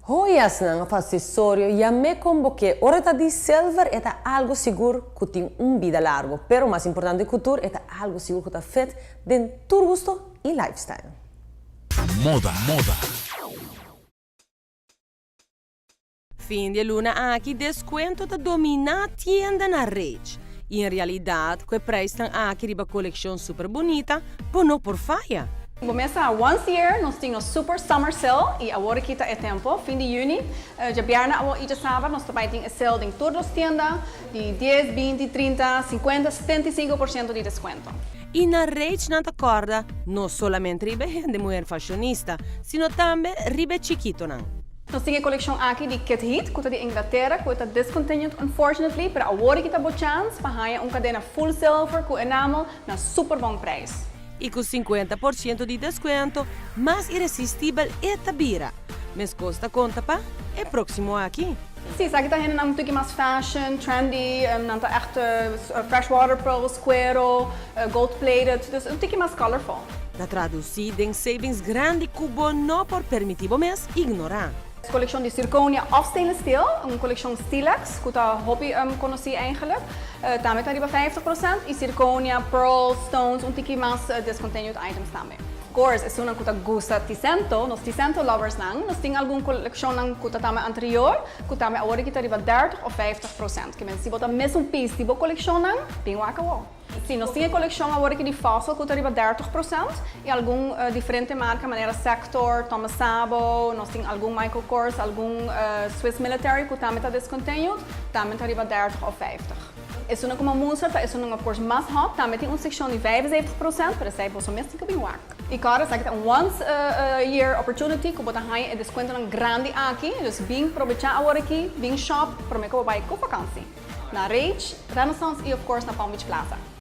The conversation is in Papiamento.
Joyasnan of accesorio yam'e con bo ke, ora ta di silver e ta algo sigur cu tin un bida largo, pero mas importante cu tur e ta algo sigur cu ta fit den tur gusto y lifestyle. Moda, moda. Fin di luna aki descuento ta domina tienda na Rage. Y en realidad, cu e prijsnan aki riba coleccion super bunita, bo no por faya. Cuminsa once a year, nos tin super summer sale y awor aki ta e tempo, fin di juni, diabierna awo y diasabra, nos tambe tin sale den tur tienda di 10, 20, 30, 50, 75% di descuento. Y na Rage nan ta corda, no solamente riba hende muher fashionista, sino tambe riba chikitonan. Nos tin e coleccion aki di Kit Heat, cu ta di Inglaterra, cu ta discontinued unfortunately, pero awor aki ta bo chance pa haya un cadena full silver cu enamel na super bon prijs. Y cu 50% di descuento, mas iresistibel e ta bira. Mescos ta conta pa e proximo aki. Si, esaki ta un poco mas fashion, trendy, nan ta echt freshwater pearls, cuero, gold plated, dus un poco mas colorful. Ta traduci den savings grandi cu bo no por permiti bo mes ignora. Coleccion di zirconia of stainless steel, un coleccion Stilex, cu ta hopi conoci eigenlijk. Tambe ta riba 50% y zirconia, pearl, stones, un tiki mas discontinued items tambe. Of course, esunnan cu ta gusta Tisento, nos Tisento lovers nan, nos tin algun coleccion nan cu ta tambe anterior, cu tambe awor aki ta riba 30 of 50%. Kiermen si bo ta mis un piece di bo coleccion nan, bin wak awo. Si, nos tin coleccion awor aki di Fossil cu ta riba 30% y algun diferente marca manera Sector, Thomas Sabo, nos tin algun Michael Kors, algun Swiss Military cu tambe ta discontinued, tambe ta riba 30 of 50. Esunnan cu mustra, ta esunnan of course mas hot, tambe tin un seccion di 75%, pero esey bo mes tin cu bin wak. Y claro, esaki ta un once a year opportunity cu bo ta haya e descuento nan grandi aki, dus bin aprovecha awor aki, bin shop, prome cu bo bay cu vakantie. Na Rage, Renaissance y of course na Palm Beach Plaza.